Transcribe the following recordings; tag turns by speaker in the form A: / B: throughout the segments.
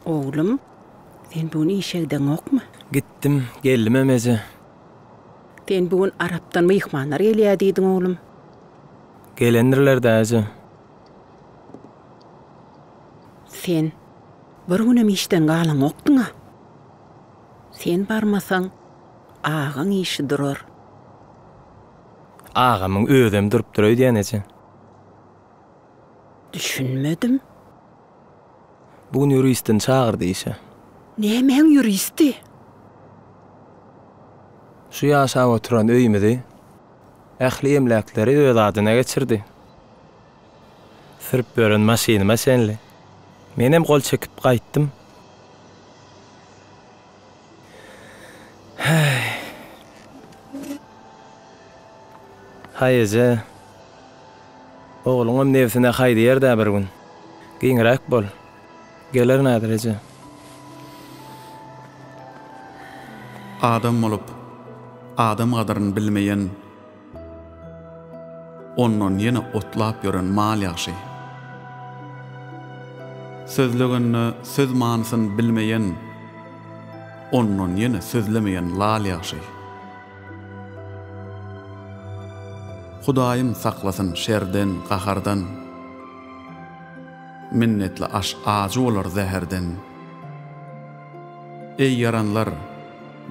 A: Oglum, sen bu gün işe gideňokmy?
B: Gitdim, geldimem eje.
A: Sen bu gün Arapdan myhmanlar gelýär diýdiň, oglum.
B: Gelendirler-dä, eje.
A: Sen bir günem işden galaňokdyň-a. Sen barmasaň, agaň işi durar.
B: Agamyň özem durupdyr öýdýän, eje.
A: Düşünmedim.
B: Bu gün ýuristini çagyrdy işe.
A: Nämäň ýuristi?
B: Şu ýaşap oturan öýümizi, ähli emläkleri öz adyna geçirdi. Sürüp ýören maşynyma çenli. Menem gol çekip gaýtdym. Häý. Haý eje. Ogluňam nebsine haý diýer-dä bir gün. Giňräk bol. Gelerin häzir eje.
C: Adam bolup, adam gadyryn bilmeýen, Ondan ýene otlap ýören mal ýagşy. Sözlegende söz manysyn bilmeýen, Ondan ýene sözlemeýen lal ýagşy. Hudaýym saklasyn şerden, gahardan. Minnetli aş ajy bolar zäherden. Eý ýaranlar,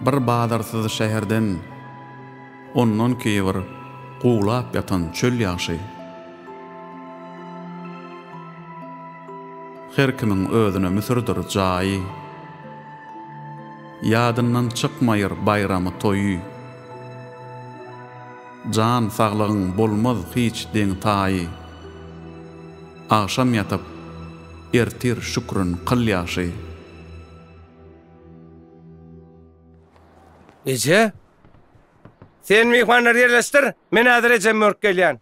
C: bir bazarsyz şäherden Ondan kebir guwlap ýatan çöl ýagşy. Her kimiň özüne müsürdir jaýy. Ýadyndan çykmaýyr baýramy, toýy. Jan saglygyň bolmaz hiç deňi-taýy. Agşam ýatyp, ertir şükrün kyl ýagşy.
D: Eje! Sen myhmanlary ýerleşdir, men häzir ejemi görüp gelýän.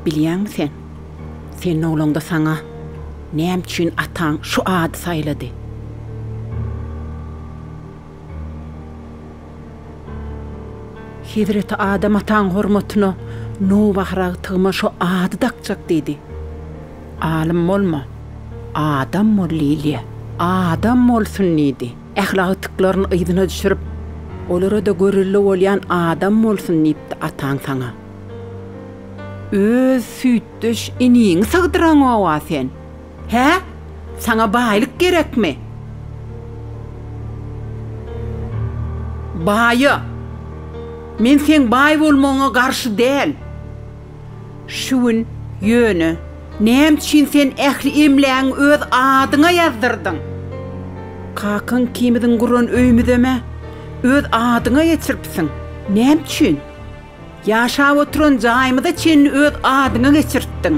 A: Bilýäňmi sen, sen doglaňda saňa näme üçin ataň şu ady saýlady? Hezreti Adam ataň hormatyna nowbahar agtygyma şo ady dakjak diýdi. Alym bolma, adam bol diýilýä. Adam bolsun diýdi. Ähli agtyklaryny yzyna düşürip, olara-da görelde bolýan adam bolsun diýipdi ataň saňa. Öz süýtdeş iniňi sygdyraňoga sen. Hä? Saňa baýlyk gerekmi? Baýa! Men seň baý bolmagyňa garşy däl. Şu gün, ýöne, näme üçin sen ähli emlägiňi öz adyňa ýazdyrdyň? Kakaň ikimiziň guran öýümizem-ä öz adyňa geçiripsiň. Näme üçin? Ýaşap oturan jaýymyza çenli öz adyňa geçirtdiň.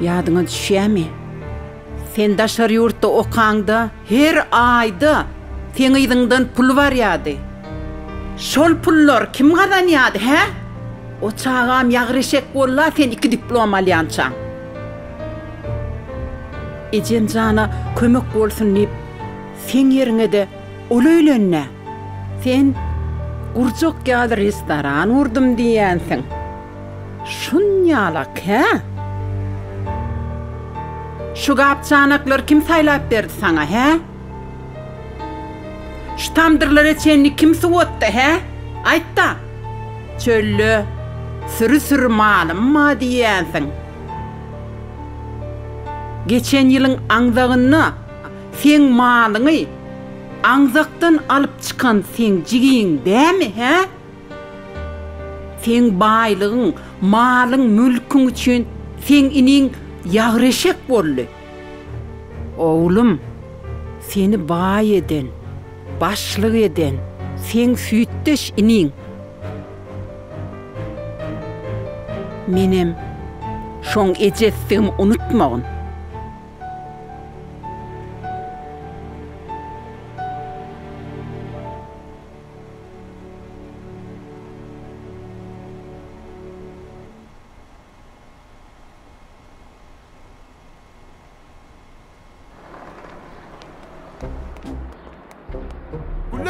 A: Ýadyňa düşýärmi? Sen daşary ýurtda okaňda her aýda seň yzyňdan pul barýardy. Şol pullary kim gazanýardy, hä? O çagam ýagry eşek boldy-a sen iki diplom alýançaň. Ejem jana kömek bolsun diýip, seň ýeriňe-de ol öýlendi-ä. Sen gurjak ýaly restoran gurdum diýýänsiň. Şunýalak, hä? Şu gap-çanaklary kim saýlap berdi saňa, hä? Şu tamdyrlara çenli kim suwatdy, hä? Aýt-da! Çölde süri-süri malym bar diýýänsiň. Geçen ýylyň aňzagynda seň malyňy aňzakdan alyp çykan seň jigiň dämi, hä? Seň baýlygyň, malyň, mülküň üçin seň iniň ýagry eşek boldy. Oglum, seni baý eden, başlyk eden seň süýtdeş iniň. Menem şoň ejesidigimi unutmagyn.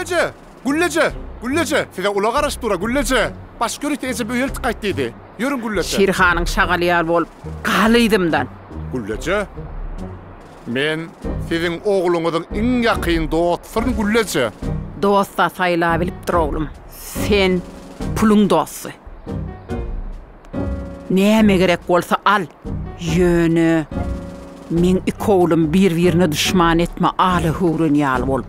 E: Gülleje! Gülleje! Gülleje! Size ulag garaşyp dur-a, Gülleje! Baş ýörite ejem öýe eltip gaýt diýdi. Ýörüň, Gülleje!
A: Şirhanyň şagaly ýaly bolup, gal yzymdan!
E: Gülleje! Men siziň ogluňyzyň iň ýakyn dostusyryn, Gülleje!
A: Dost-a saýlabilipdir oglum. Sen puluň dosty. Näme gerek bolsa al. Ýöne meň iki oglum bir-birine duşman etme ala höwren ýaly bolup.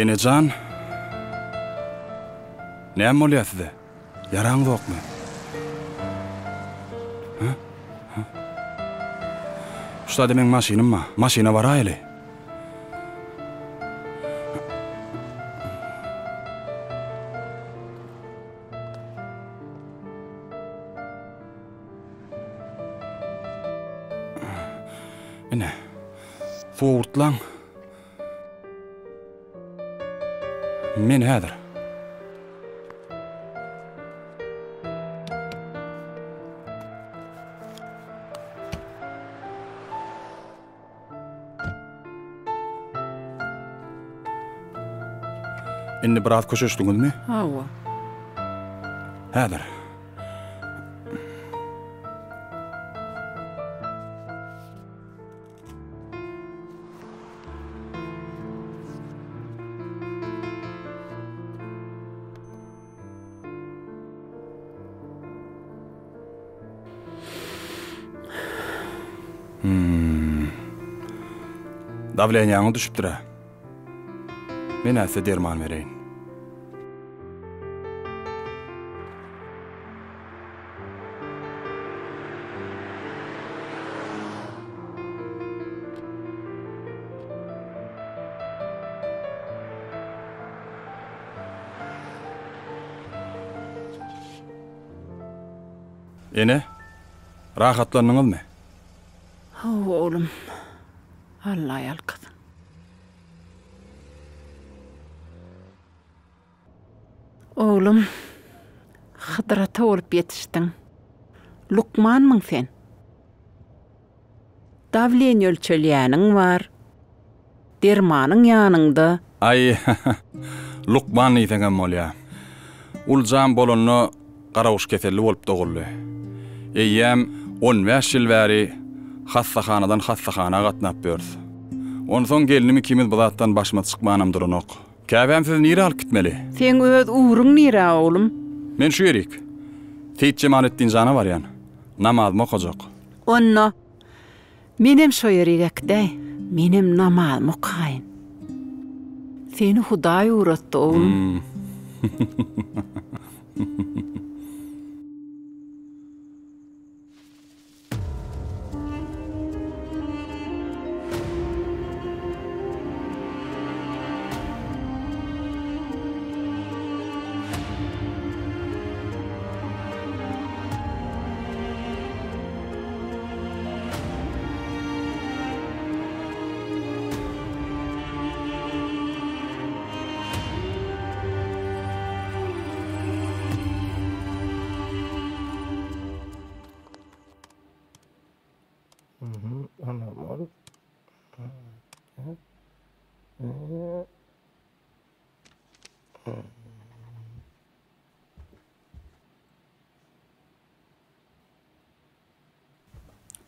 C: Ene jan, näme bolýar size? Ýaraňzokmy? Hä? Hä? Şu taýda meň maşynym bar. Maşyna baraýaly. Ine. Sowurtlaň. Men häzir. Indi biraz köşeşdiňizmi?
A: Hawa.
C: Häzir. Hmm. Dawleniýaňyz düşüpdir-ä. Men-ä size derman bereýin. Ene, rahatlandyňyzmy?
A: Hawa, oglum. Alla ýalkasyn. Oglum, Hydyr ata bolup ýetişdiň. Lukmanmyň sen? Dawleniýe ölçelýäniň bar. Dermanyň ýanyňda.
C: Aý, lukman diýseňem bolýa. Uljam bolanda garaguş keselli bolup doguldy. Eýýäm on bäş ýyl bäri hassahanadan hassahana gatnap ýörüs. Onsoň gelnim ikimiz bu zatdan başymyz çykmanam duranok. Käbäm sizi nirä alyp gitmeli?
A: Seň öz ugruň nirä, oglum?
C: Men şu ýerik. Seýit Jemaletdin jana barýan. Namazymy okajak.
A: Onda, menem şo ýerik äkidäý. Menem namazymy okaýyn. Seni Hudaý ugratdy, oglum.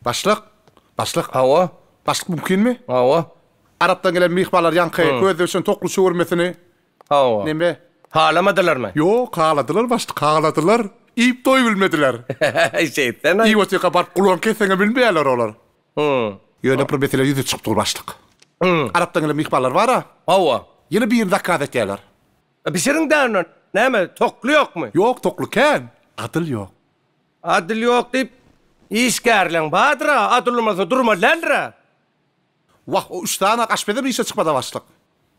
E: Başlyk! Başlyk!
D: Hawa.
E: Başlyk mümkinmi?
D: Hawa.
E: Arapdan gelen myhmanlar ýaňky közde bişen tokly çöwürmesini
D: Hawa.
E: Neme?
D: Halamadylarmy?
E: Ýok, haladylar başlyk, haladylar. Iýip doýubilmediler.
D: Şeýtsene.
E: Iýip otyrka baryp gulagyny kesseňem bilmeýärler olar.
D: Hum.
E: Ýöne bir mesele ýüze çykyp dur başlyk.
D: Hum.
E: Arapdan gelen myhmanlar bar-a.
D: Hawa.
E: Ýene birini zakaz etýärler.
D: Bişiriň-dä ondan. Näme, tokly ýokmy?
E: Ýok, tokly kän. Adyl ýok.
D: Adyl ýok diýip, işgärleň bardyr-a, adyl bolmasa durmaly däldir-ä.
E: Wah, o üç sany aşpezem işe çykmada başlyk.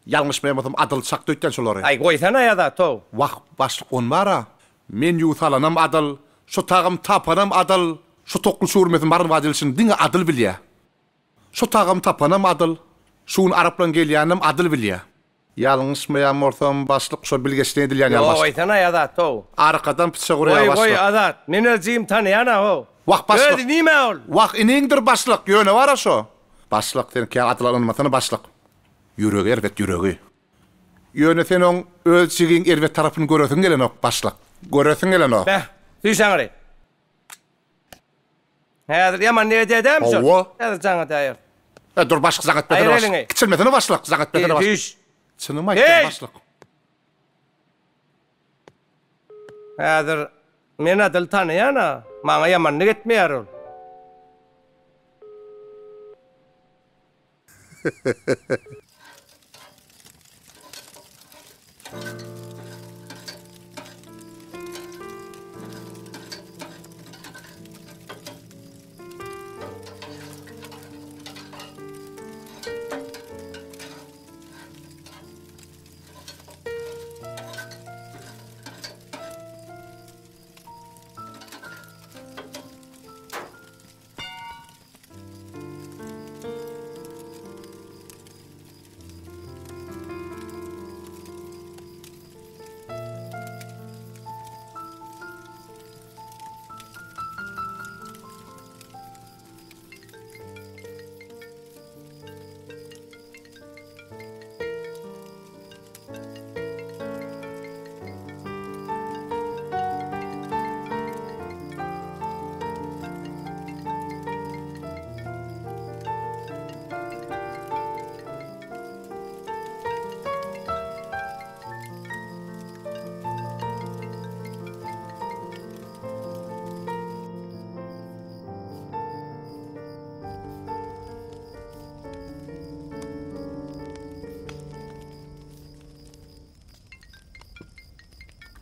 E: Ýalňyşmaýan bolsam Adyl çakdy öýtýän şolary.
D: Aý, goýsana Azat-ow.
E: Wah, başlyk ony bar-a. Menýu salanam Adyl, şo tagam tapanam Adyl, şo tokly çüwürmesini marinwad edilişini diňe Adyl bilýä. Şo tagamy tapanam Adyl, şu gün araplaň gelýäninem Adyl bilýä. Ýalňyşmaýan bolsam, başlyk şo bilgeşleýin edilýän ýaly
D: Ýok,
E: başlyk.
D: goýsana Azat-ow.
E: Arkadan pyçak urýa
D: Goý, goý,
E: başlyk.
D: Azat, men öz jigimi tanaýan-a-how.
E: Wah, başlyk.
D: Özi nime ol?
E: Wah, iniňdir başlyk, ýöne bar-a şo. Başlyk, sen kä Adyla ynanmasana başlyk. Ýüregi erbet, ýüregi. Ýöne sen oň öz jigiň erbet tarapyny göresiň gelenok, başlyk. Göresiň gelenok.
D: Beh, süýş aňry. Häzir ýaman niýet edämi şol?
E: Hawa.
D: Häzir jaňa däýer.
E: E, dur başlyk jaň etmesene
D: Aýyr
E: başlyk.
D: eliňi.
E: Kiçelmesene başlyk, jaň etmesene başlyk.
D: Süýş.
E: Çynymy aýtýan
D: Heý!
E: başlyk.
D: Häzir men Adyly tanaýan-a. Maňa ýamanlyk etmeýär ol.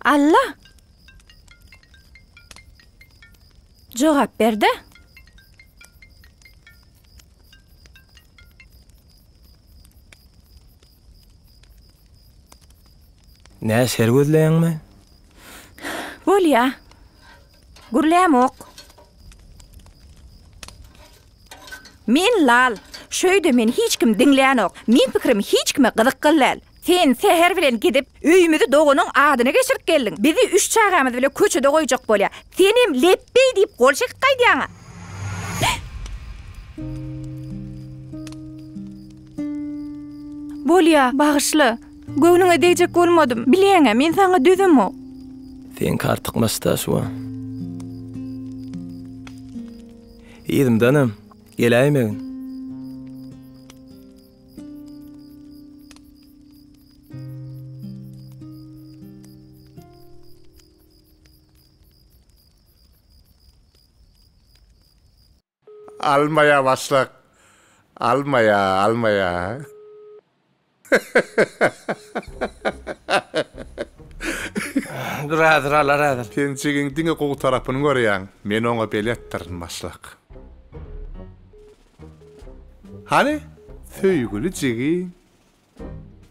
F: Alla! Jogap ber-de!
B: Nä şer gözleýäňmi?
F: Bolýa. Gürlämok. Men lal. Şu öýde meni hiç kim diňlänok. Meň pikirim hiç kime gyzykly däl. Sen säher bilen gidip, öýümizi doganyň adyna geçirip geldiň. Bizi üç çagamyz bile köçede goýjak bolýa. Senem lepbeý diýip gol çekip gaýdýaň-a. Bolýa, bagyşla. Göwnüňe degjek bolmadym. Bilýäň-ä, men saňa dözemok.
B: Seňki artykmaç-da şu. Yzymdanam geläýmegin.
E: Almaýa başlyk. Almaýa, almaýa.
D: Dur häzir alar häzir.
E: Sen jigiň diňe gowy tarapyny görýäň. Men oňa beletdirin başlyk. Hany, söýgüli jigiň?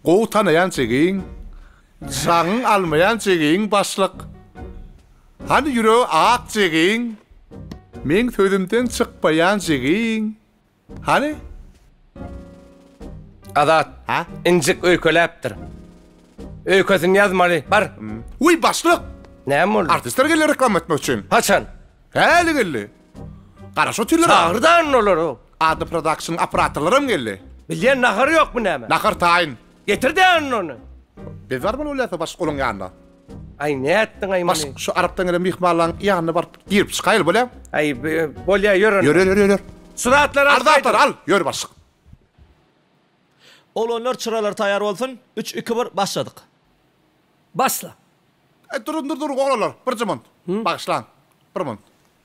E: Gowy tanaýan jigiň? Jaňyň almaýan jigiň başlyk? Hany ýüregi ak jigiň? Meň sözümden çykmaýan jigiň? Hany?
D: Azat,
E: Hä?
D: injik öýkeläpdir. Öýkesini ýazmaly, bar.
E: Wiý, başlyk!
D: Näme boldy?
E: Artistler geldi reklama etmek üçin.
D: Haçan?
E: Häli geldi. Garaşyp otyrlar.
D: Çagyrda indi olary.
E: Adly prodakşynyň operatorlaram geldi.
D: Bilýän nahary ýokmy näme?
E: Nahar taýyn.
D: Getir-dä indi ony.
E: Biz barmaly bolýarys başlyk olaň ýanyna.
D: Aý nätdiň aý muny?
E: Başlyk şu arapdan gelen myhmanlaň ýanyna baryp girip çykaýyl bolýa.
D: Aý bolýa ýör onda.
E: Ýör ýör ýör ýör.
D: Şu zatlary
E: al. Zatlary al ýör başlyk.
G: Oglanlar çyralar taýar bolsun üç iki bir başladyk.
H: Başla.
E: Aý duruň dur duruň oglanlar birje munt. Bagyşlaň bir munt.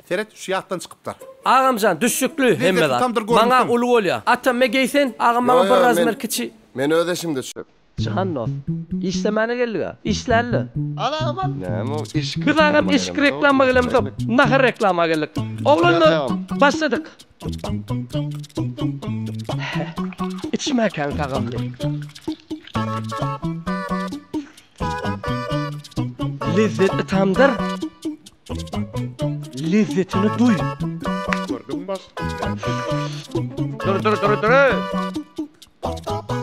E: Seret şu ýatdan çykypdyr.
H: Agamjan düşnükli hemme zat. Maňa uly bolýa. Atam me geý sen agam maňa bir razmer kiçi.
I: Men öz eşimde çöp.
H: Jan dost. Işlemäne geldik-ä. Işläli.
I: Näme o eşik
H: Biz agam eşik reklama gelemzok. Nahar reklama geldik. Oglanlar başladyk. Içmäkäň tagamly. Lezzetli tamdyr. Lezzetini duý.
E: Gördüňmi baş?
D: Dur dur dur dur.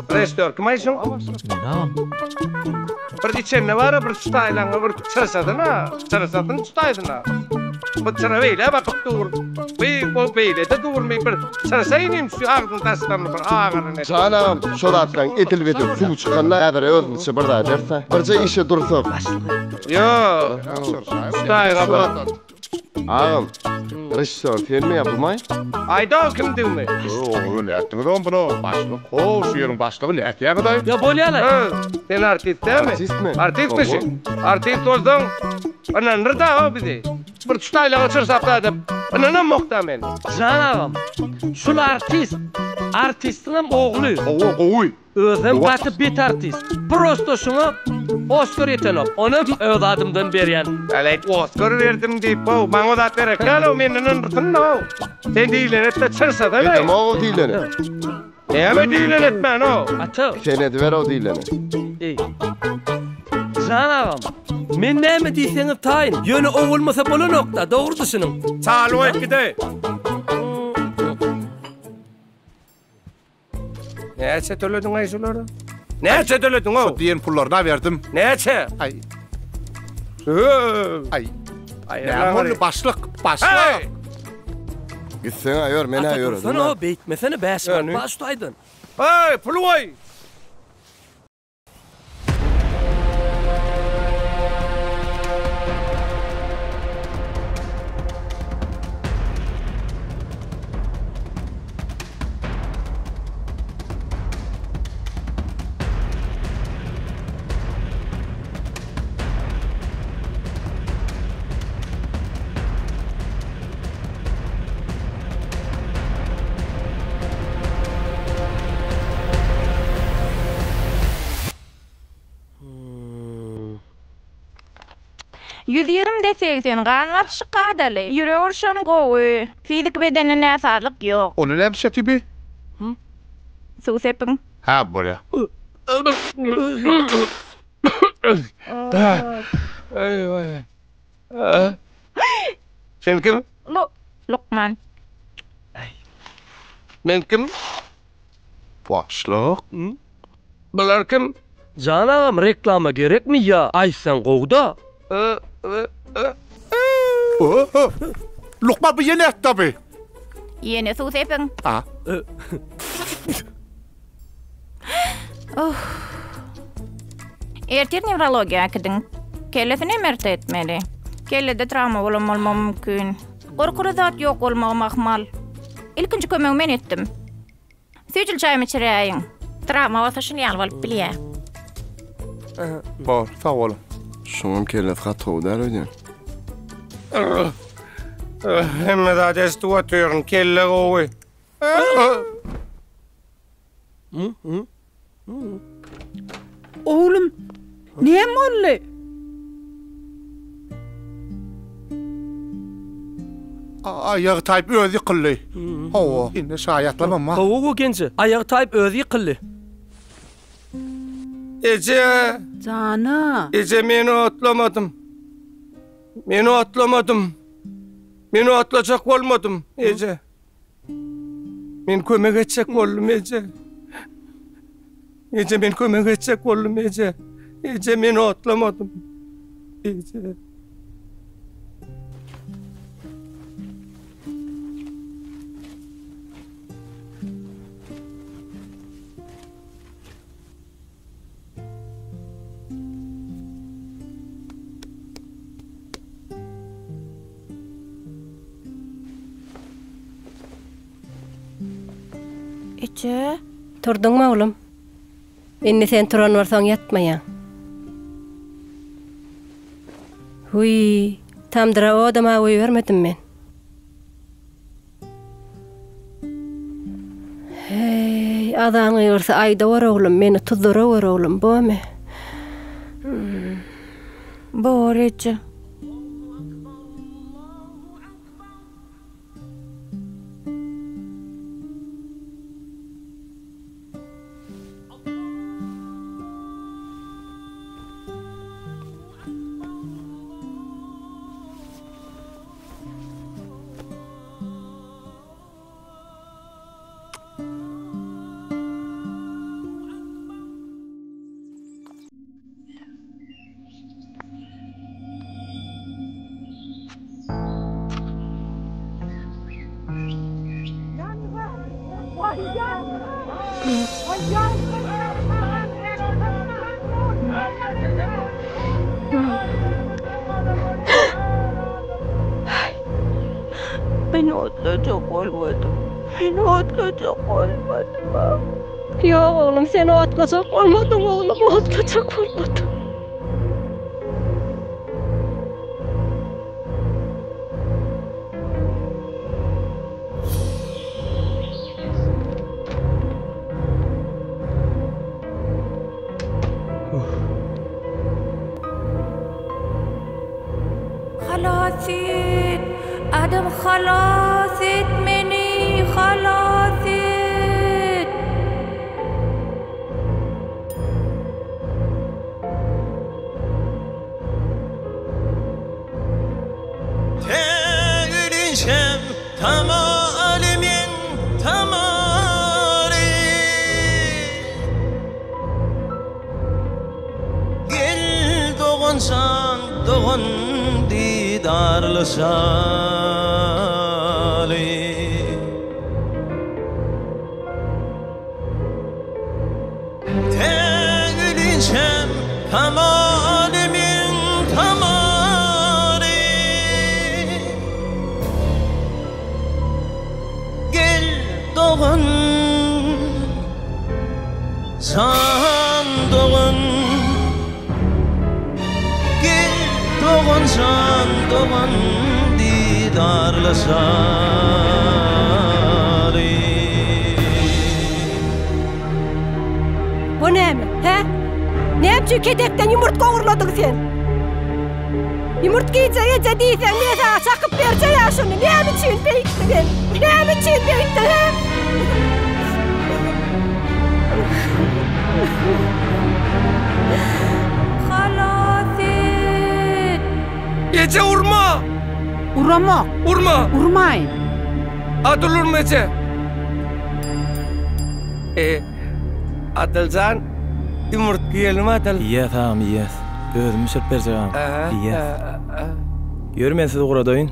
D: Režissýor kim aýşyň?
H: Men agam.
D: Bir içende bara bir çutaýlaňa bir çyrşadyna, çyrşasyn çutaýdyna. Bu çyra beýle bakyp dur. Bu o beýlede durmy bir çyrşaýyn şu agzyň daşlaryny bir agyryny.
I: Jan agam şo zatlaň edil-bedil suwy çykanda häzir özümiçe bir zat ederis-ä. Birje işe dursak.
D: Ýok. Çutaýga bir.
I: Agam, režissýor senmi ýa bumaý?
D: Aýdaw kimdigimi.
E: Oý, nätdiňiz on bunu? Başlyk, ho, şu ýeriň başlygy nätýäňiz-aý?
H: Ýa bolýa-laý.
D: Sen artist dälmi?
I: Artist men.
D: Artistmişiň. Artist bolsaň, ynandyr-da bizi. Bir çutaýlaga çyrsap-da edip, ynanamok-da men.
H: Jan agam, şul artist. Artistiňem ogly.
E: Hawa, gowy.
H: Özem gaty bet artist. Prosto şuňa Oskar ýetenok. Onam öz adymdan berýän.
D: Äleýt Oskar berdim diýip how maňa o zat gerek däl-ow menden yndyrsyn-ow. Sen diýlen etde çyrşasana.
I: Edemok-ow diýleni.
D: Näme diýlen etmän-ow.
H: Ata.
I: Sen ediber-ow diýleni.
H: Eý. Jan agam. Men näme diýseňiz taýyn. Ýöne o bolmasa bolanok-da, dogry düşüniň.
D: Çalyp goýup gideý. Näçe tölediň aý şulara? Näçe tölediň o?
E: Şu diýen pullaryna berdim.
D: Näçe?
E: Aý.
D: Aý.
E: Näme boldy başlyk? Başlyk.
I: Gitseň aýör, men aýör.
H: Ata dursana, beýtmesene, 5 manat bar şu taýdan.
D: Eý, puly goý.
F: 120-de 80 gan basyşy kadaly, ýürek urşam gowy, fiziki bedende näsazlyk ýok.
E: Ony näme şetibi?
F: Suw sepiň.
E: Hä bolýa.
D: Sen kim?
F: Lukman.
D: Men kim?
E: Başlyk.
D: Bular kim?
H: Jan agam reklama gerekmi ýa aýtsaň gowuda.
E: Lukman bu ýene etdi bi.
F: Ýene suw sepiň.
E: A.
F: Oh. Ertir newrologiýa äkidiň. Kellesini MRT etmeli. Kellede trawma bolan bolmagy mümkin. Gorkuly zat ýok bolmagam ahmal. Ilkinji kömegi men etdim. Süýjüli çaýymy içiräýiň. Trawma bolsa şuny ýaly bolup bilýär.
E: Bor, sag boluň.
I: Şuňam kellesi gaty gowy däl öýdýän.
D: Hemme zat eşidip otyryn, kelle gowy.
A: Oglum, näme boldy?
E: Aýagy taýyp özi ýykyldy. Hawa, indi şaýatlamam bar.
H: Hawa, Genje, aýagy taýyp özi ýykyldy.
D: Eje!
A: Jana!
D: Eje, men otlamadym. Men otlamadym. Men otlajak bolmadym, eje. Men kömek etjek boldum eje. Eje men kömek etjek boldum eje. Eje men otlamadym. Eje.
F: Eje.
J: Turduňmy oglum? Indi sen turan bolsaň ýatmaýaň. Wiý, tamdyra odam-a goýbermedim men. Heý, azan gygyrsa aýdawar oglum, meni tuzdurawar oglum, bormy?
F: Bor eje.
K: Men otlajak bolmadym. Men otlajak bolmadym.
J: Ýok oglum, sen otlajak bolmadyň oglum, otlajak bolmadyň.
K: Halas et! Adam halas et meni! Halas et!
L: Tägülinçäm tamaly men tamaly Gel doganjan dogan didarlaşaly. Tägülinçäm tamaly men tamaly Gel dogan Jan dogan Gel dogan jan dogan didarlaşaly.
J: Bu näme, hä? Näme üçin ketekden ýumurtga ogurladyň sen? Ýumurtga iýjek eje diýseň, men saňa çakyp berjek-ä şuny. Näme üçin beýtdiň sen? Näme üçin beýtdiň, hä?
K: Halas et!
H: Eje urma!
A: Uramok.
H: Urma!
A: Urmaýyn.
H: Adyl urma eje! E, Adyljan, ýumurtga iýelimi Adyl?
B: Iýýäs agam, iýýäs. Özüm bişirip berjek agam. Iýýäs. Ýör men sizi ugradaýyn.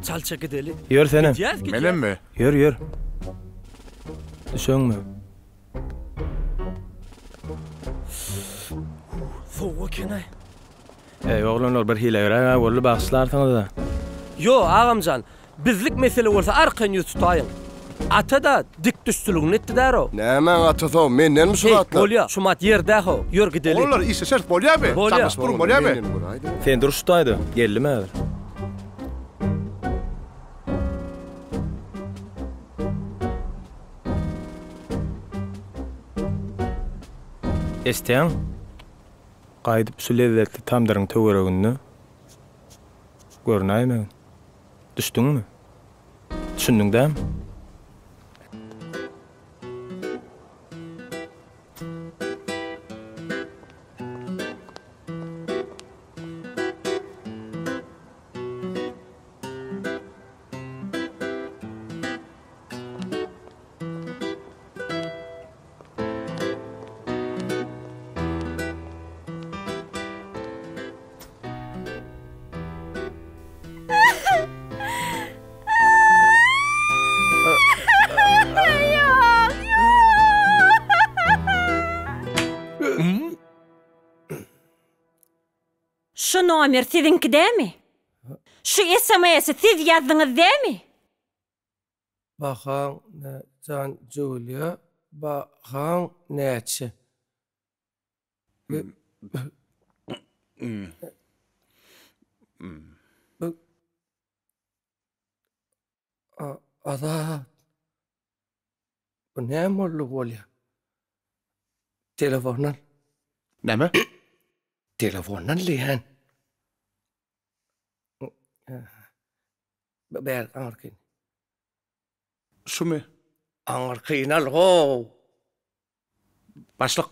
H: Çalça gideli.
B: Ýör senem.
H: Gidýäs, gidýäs.
E: Menemmi?
B: Ýör, ýör. Düşeňmi?
H: Sowuk eken-aý.
B: Eý, oglanlar bir hilegräg-ä boldy, bagyşlarsyňyz-da.
H: Ýo, agamjan, bizlik mesele bolsa arkaýyn ýüz tutaýyň. Ata-da dik düşdüligini etdi-dä-row.
I: Nämäň atasy-ow, mendenmi şu
H: Eý,
I: zatlar?
H: bolýa, şumat ýerde-how, ýör gideli.
E: Oglanlar, işleşeris, bolýamy?
H: Bolýa.
E: Jaňlaşyp duruň, bolýamy?
B: Sen dur şu taýda, geldim häzir. Eşitýäňmi? Gaýdyp şu lezzetli tamdyryň töwereginde görünäýmegin. Düşdüňmi? Düşündiň dämi?
M: Şu nomer siziňki dämi? Şu SMS-i siz ýazdyňyz dämi?
H: Bahaň nä jan Julia bahaň näçe? Azat. Bu näme boldy bolýa? Telefondan.
E: Näme?
H: Telefondan diýýän. Ber aňyrkyny.
E: Şumy?
H: Aňyrkyny al how.
E: Başlyk.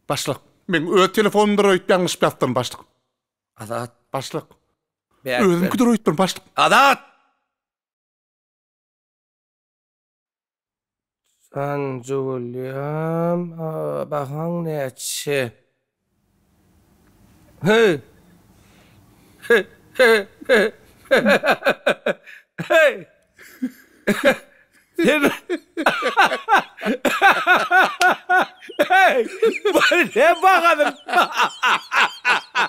E: Başlyk. Meň öz telefonymdyr öýtüp ýalňyşyp ýazypdyryn başlyk.
H: Azat.
E: Başlyk. Özüňkidir öýtüpdirin başlyk.
H: Azat! Sanjy bolýam, bahaň näçe? Heý! Heý! Sen Heý! Bu ne bakadyr?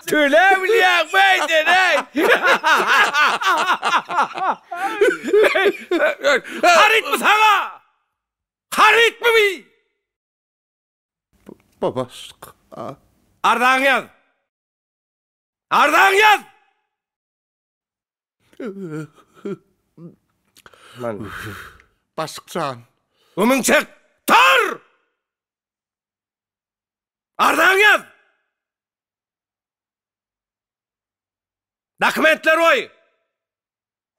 H: Töläp bilýäňmi sen, heý?
D: Harytmy saňa? Harytmy bi?
E: Başlyk.
D: Arzaňy ýaz. Arzaňy ýaz!
E: Başlyk jan.
D: Gümüň çek! Tar! Arzaňy ýaz! Dokumentleri goý!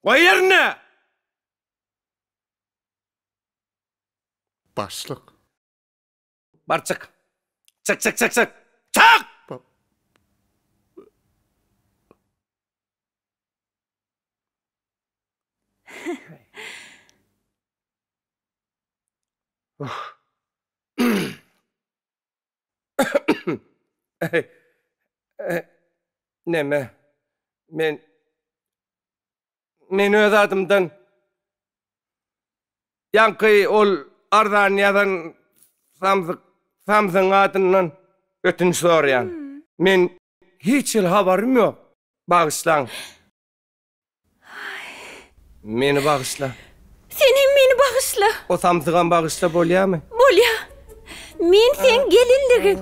D: Goý ýerinde!
E: Başlyk.
D: Bar çyk. Çyk çyk çyk çyk. Çyk! Neme? Men Men öz adymdan ýaňky ol arzany ýazan samsyk samsygyň adyndan ötünç soraýan. Men hiç hili habarym ýok. Bagyşlaň. Meni bagyşla.
M: Sen hem meni bagyşla.
D: O samsygam bagyşla bolýamy?
M: Bolýa. Men seň gelinligiň.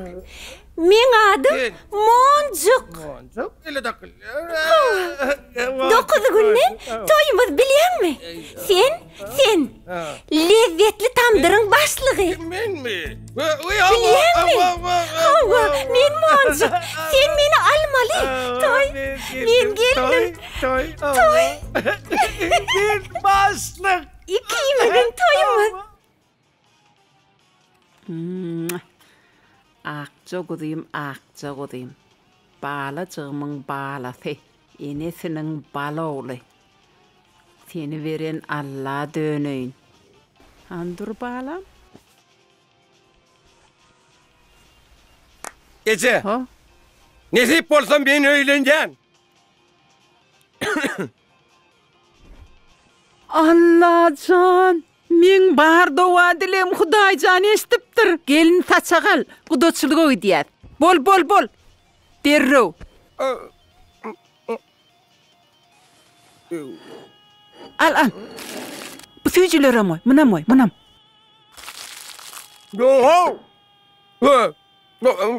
M: Meň adym Monjuk.
D: Monjuk ele dakylýar.
M: Hawa. Dokuzy günden toýumyz bilýäňmi? Sen, sen lezzetli tamdyryň başlygy.
D: Menmi?
M: Bilýäňmi? Hawa, men Monjuk. Sen meni almaly. Toý. Men gelnim.
D: Toý.
M: Toý.
D: Men başlyk.
M: Ikimiziň toýumyz.
A: Akja guzym, akja guzym. Balajygymyň balasy, enesiniň bal ogly. Seni beren Alla döneýin. Hany dur balam.
D: Eje! Nesip bolsa men öýlenýän.
A: Allajan! Meň bar doga-dilegim Hudaýjan eşidipdir. Gelin saçak al, gudaçylyga gidýäs. Bol, bol, bol! Derrew! Al, al! Bu süýjülerem goý, munam goý, munam.
D: Ýog-ow!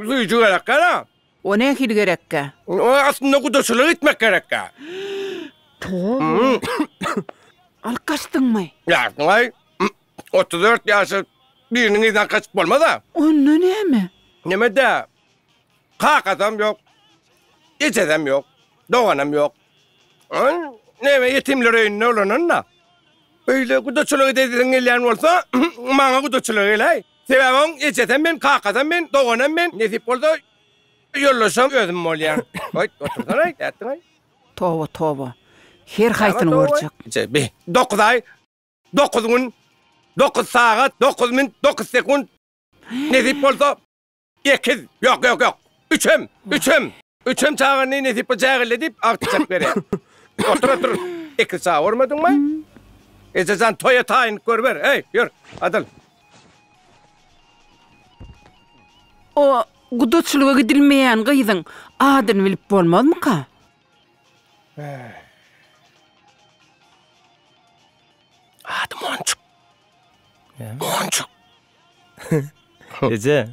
D: Süýji gerekkä-dä?
A: O nähili gerekkä?
D: O aslynda gudaçylyga gitmek gerekkä.
A: Toba. Alyp gaçdyňmy?
D: Ýarsyňaý. 34 ýaşa biriniň yzyndan gaçyp bolmaz-a.
A: Onda näme?
D: Neme-dä? Kakasam ýok. Ejesem ýok. Doganam ýok. Neme ýetimler öýünde ulanan-da. Öýle gudaçylyga edesiň gelýän bolsa, maňa gudaçylyga geläý. Sebäbi oň ejesem men, kakasam men, doganam men, nesip bolsa ýoldaşam özüm bolýan. Goý, otursana, nätdiň-aý?
A: Toba, toba. Her haýsyny görjek.
D: Eje, bi, dokuz aý, dokuz gün, dokuz sagat, dokuz minut, dokuz sekunt. Nesip bolsa ekiz, ýok, ýok, ýok, üçem, üçem, üçem çagany nesip bolsa jägilde diýip agtyjak berýän. Otur, otur. Ekiz çaga görmediňmi? Eje jan, toýa taýynlyk görüber. Eý, ýör, Adyl.
A: O gudaçylyga gidilmeýän gyzyň adyny bilip bolmazmyka?
D: Ady Monjuk. Monjuk.
B: Eje,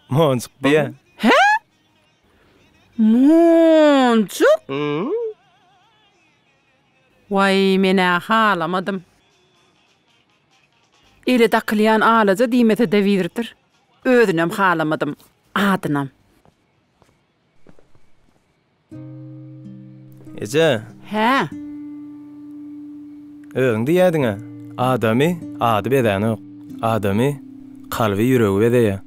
B: Monjuk diýýä.
A: Hä? Monjuk? Waý, men-ä halamadym. Ele dakylýan alaja diýmese-de birdir. Özünem halamadym, adynam.
B: Eje.
A: Hä?
B: Özüň diýýädiň-ä, adamy ady bezänok, adamy kalby, ýüregi bezeýär.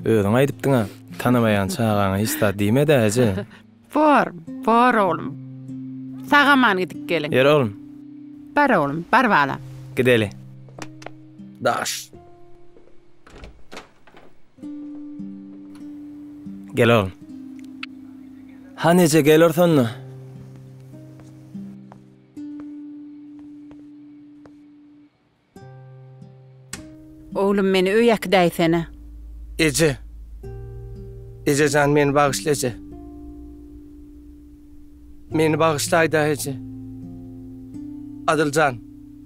B: Özüň aýdypdyň-a, tanamaýan çagaňa hiç zat diýme-dä, eje.
A: Bor, bor oglum. Sag-aman gidip geliň.
B: Ýör oglum.
A: Bar oglum, bar balam.
B: Gideli.
D: Daş.
B: Gel oglum. Hany eje gel orsanda.
A: Oglum meni öýe äkidäýsene.
D: Eje. Ejejan meni bagyşla eje.
H: Meni bagyşlaýda eje. Adyljan,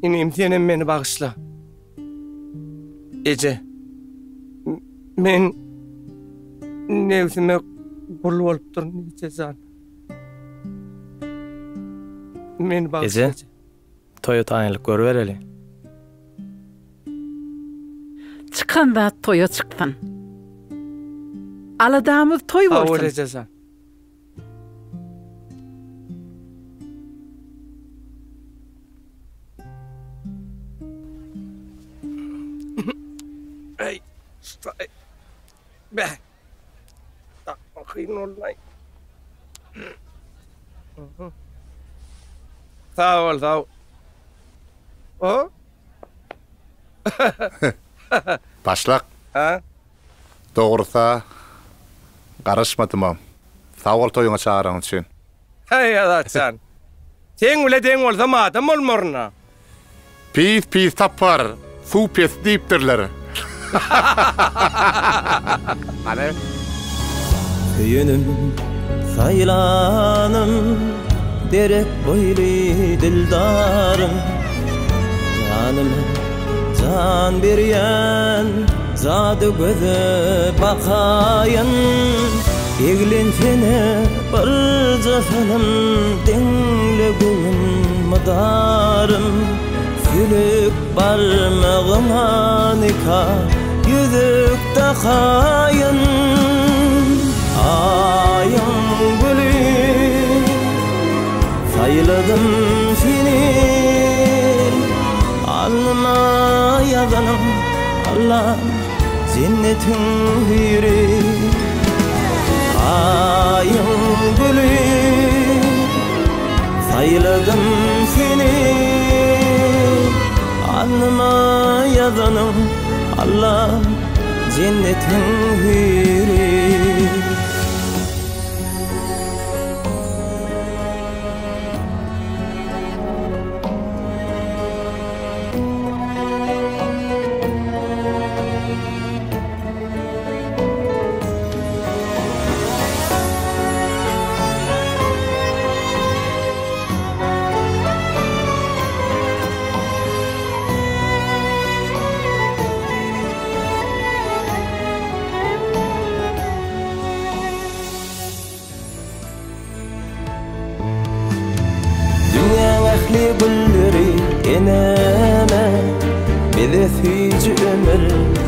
H: inim senem meni bagyşla. Eje, men nebsime gul bolupdyryn eje jan. Meni bagyşla
B: Eje, toýa taýynlyk görübereli.
A: Çykan zat toýa çyksyn. Aladamyz toý
H: Sag bol
A: bolsun.
H: eje jan. Ey, ay. Be. Kyn boldy. Sag bol, sag. O?
E: Başlak.
H: Ha?
E: Dogrusy, garaşmadymam. Sag bol toýuňa çagyranyň üçin.
H: Heý, Azatjan. Seň bile deň bolsam adam bolmaryn-a.
E: Pis pis tapar, suw pes diýipdirler. Hany.
L: Söýenim, saýlanym, derek boýly dildarym, Janyma jan berýän jady göze bakaýyn, Eglensene birje salym diňle göwün mydarym, Sülük barmagyňa nika ýüzük dakaýyn. Aýyň güli saýladym seni, Alnyma ýazanyň Allam jennetiň hüýri. Aýyň güli Saýladym seni Alnyma ýazanyň Allam jennetiň hüýri. Dünýäň ähli gülleri eneme, Bize süýji ömür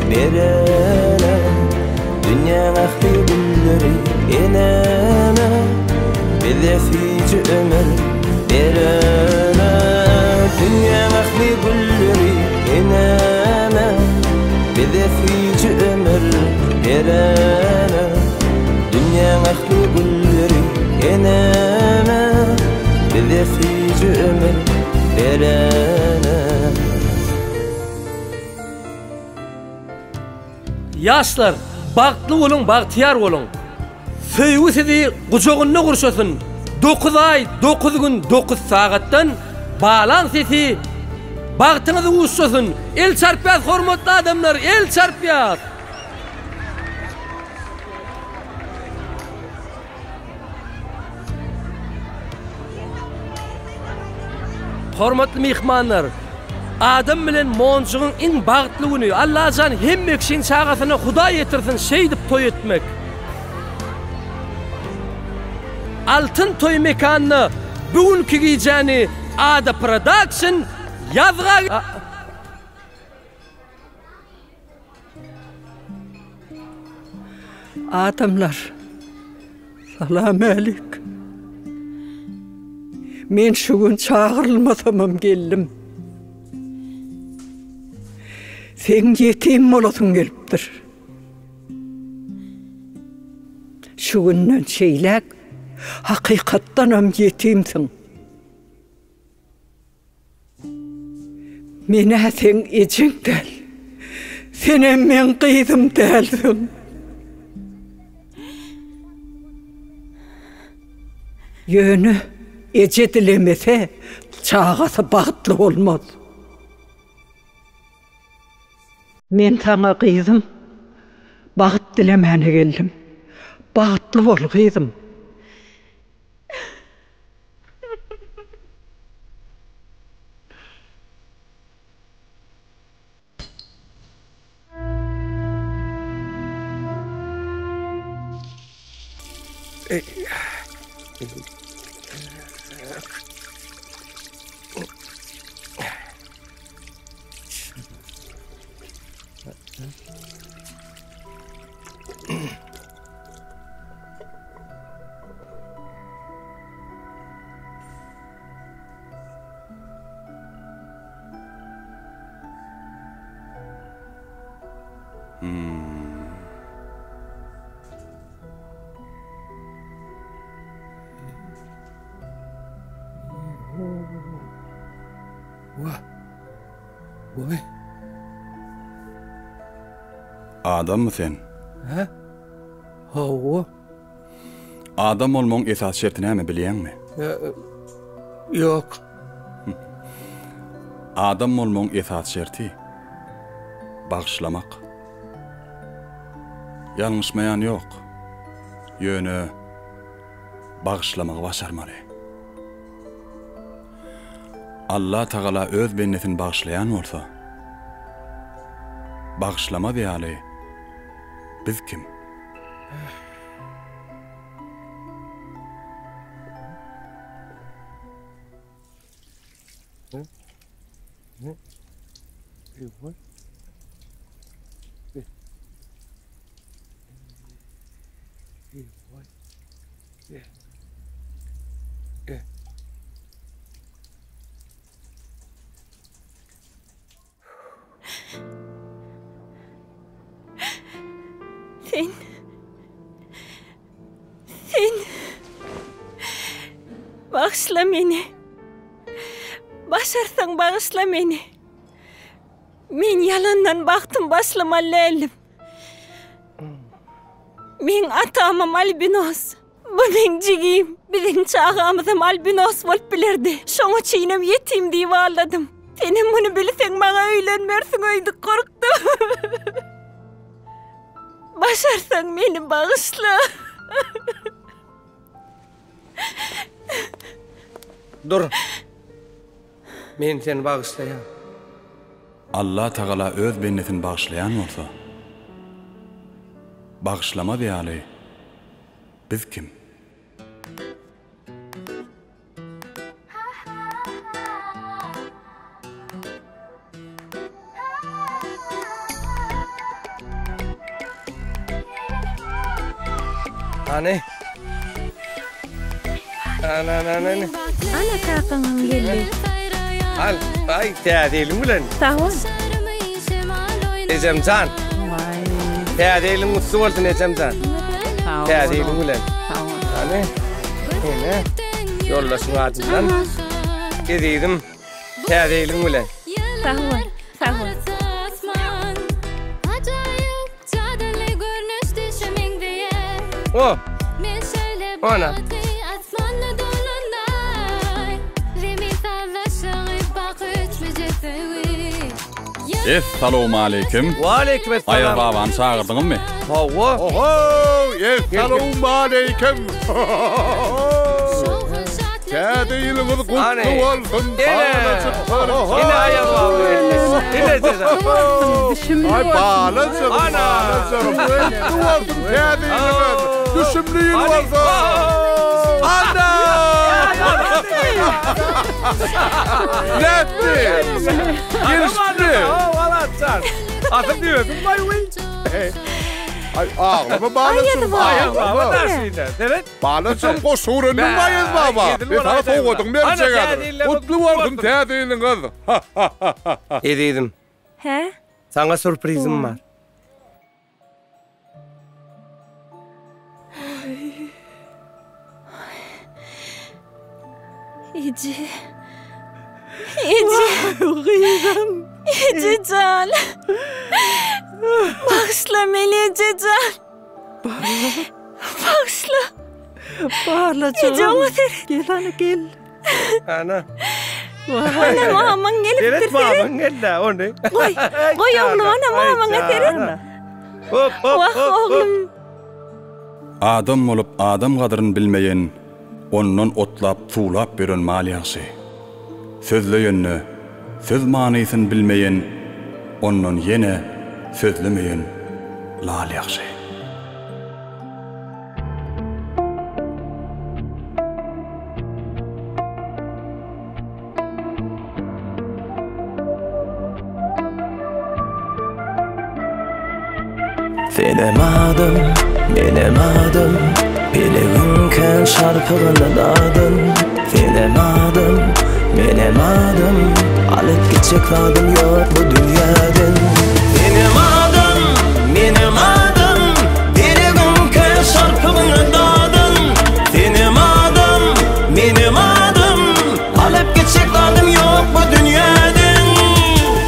L: berene. Dünýäň ähli gülleri eneme, Bize süýji ömür berene. Dünýäň ähli gülleri eneme, Bize süýji ömür berene. Dünýäň ähli gülleri eneme, Bize süýji ömür berene.
H: Ýaşlar, bagtly boluň, bagtyýar boluň! Söýgi sizi gujagynda gurşasyn! Dokuz aý, dokuz gün, dokuz sagatdan balaň sesi bagtyňyzy guşasyn! El çarpýas hormatly adamlar, el çarpýas! Hormatly myhmanlar! Adam bilen monjugyň iň bagtly güni. Allajan hemme kişiň çagasyna Hudaý ýetirsin şeýdip toý etmek. Altyn toý mekanda bu günki gijäni Ada Production ýazga
N: Adamlar, Salamälik. Men şu gün çagyrylmasamam geldim. Seň ýetim bolasyň gelipdir. Şu günden şeýläk hakykatdanam ýetimsiň. Men-ä seň ejeň däl. Senem meň gyzym dälsiň. Ýöne eje dilemese, çagasy bagtly bolmaz. Men saňa gyzym, bagt dilemäne geldim. Bagtly bol gyzym.
C: Adammy sen?
D: Hä? Hawa.
C: Adam bolmagyň esasy şerti näme bilýäňmi?
D: Ýok.
C: Adam bolmagyň esasy şerti bagyşlamak. Ýalňyşmaýan ýok. Ýöne bagyşlamagy başarmaly. Allah Tagala öz bendesini bagyşlaýan bolsa, bagyşlamaz ýaly biz kim?
M: Sen Sen Bagyşla meni. Başarsaň bagyşla meni. Men ýalandan bagtym başlamaly däldim. Meň atamam albinos. Bu meň jigim. Biziň çagamyzam albinos bolup bilerdi. Şoň üçinem ýetim diýip aldadym. Senem muny bilseň maňa öýlenmersiň öýdüp gorkdum. Başarsaň meni bagyşla.
D: Dur. Men seni bagyşlaýan.
C: Allah Tagala öz bendesini bagyşlaýan bolsa, bagyşlamaz ýaly biz kim?
D: Hany? Ana, ana, ana.
M: Ana kakaňam geldi.
D: Al, aý, täze ýylyň bilen.
M: Sag bol.
D: Ejem jan. Täze ýylyň gutly bolsun ejem jan. Täze ýylyň bilen.
A: Sag bol.
D: Hany? Ene. Ýoldaşyň adyndan. Ezizim. Täze ýylyň bilen.
M: Sag bol. Sag bol.
D: O. Ona.
C: Essalowmaleýkim.
D: Waleýkim essalam.
C: Aýaz babany çagyrdyňyzmy?
D: Hawa.
E: Oho, essalowmaleýkim. Täze ýylyňyz gutly bolsun, balajyklar.
D: Ine Aýaz baba geldi. Ine jeza.
A: Düşümli
E: Ay
A: bolsun.
E: balajygym, balajygym. Gutly bolsun täze ýylyňyz. Düşümli ýyl bolsun. Ana! Nätdi? Gelişipmi?
D: Asyl diýmesin baý we.
E: Ay aglama balajygym.
D: Aýaz baba daşyna. Seret.
E: Balajygym goşgy öwrendiňmi Aýaz baba? Men saňa sowgadyňy berjek häzir. Gutly bolsun täze ýylyňyz.
D: Ezizim.
M: Hä?
D: Saňa sürprizim bar.
M: Eje. Eje.
N: Gyzym.
M: Eje jan. Bagyşla meni eje jan. Bagyşla.
N: Barlajygym.
M: Eje oňa seret.
N: Gel hany gel.
D: Ana.
M: Ana mamaň gelipdir.
D: Seret mamaň geldi ony.
M: Goý, goý oglum ana mamaňa seret.
D: Hop hop
M: Wah oglum.
C: Adam bolup adam gadryn bilmeýen ondan otlap suwlap ýören mal ýagşy. Sözleýende söz manysyn bilmeýen ondan ýene sözlemeýen lal ýagşy.
L: Senem adam, menem adam Pelegiň kän şarpygyny dadan Senem adam, menem adam Alyp gitjek zadym ýok bu dünýäden Senem adam, menem adam Pelegiň kän şarpygyny dadan Senem adam, menem adam Alyp gitjek zadym ýok bu dünýäden.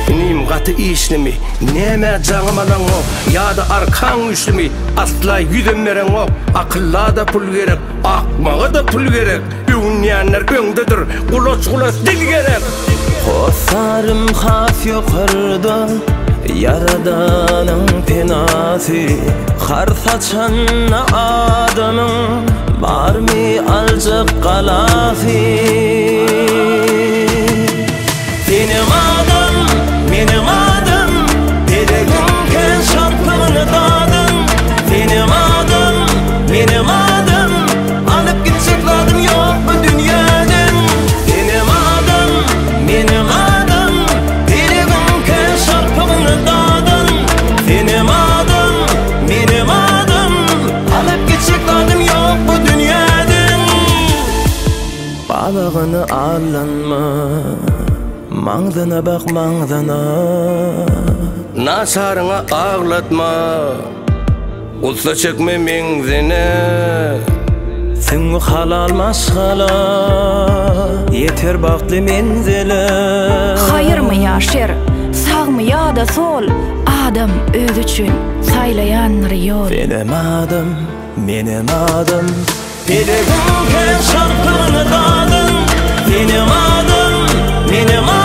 H: Inim gaty işlimi, nämä jaňym alaňok, ýa-da arkaň güýçlimi, asla ýüzem bereňok, akylla-da pul gerek, akmaga-da pul gerek, öwünýänler öňdedir, gulaç-gulaç dil gerek.
L: Hossarym has ýokarda, Ýaradanyň penasy, Har saçanda adamyň barmy aljak galasy. Senem adam, menem adam, Pelegiň kän şarpygyny dadan. Senem adam, menem adam, Alyp gitjek zadym ýok bu dünýäden. Senem adam, menem adam, Pelegiň kän şarpygyny dadan. Senem adam, menem adam, Alyp gitjek zadym ýok bu dünýäden. Balygyny allanma, maňzyna bak maňzyna.
H: Naçaryňa aglatma, gussa çekme meňzine.
L: Süňňi halal maşgala, ýeter bagtly menzile.
F: Haýyrmy ýa şer, sagmy ýa-da sol, adam özi üçin saýlaýandyr ýol.
L: Senem adam, menem adam. Pelegiň kän şarpygyny dadan. Senem adam, menem adam.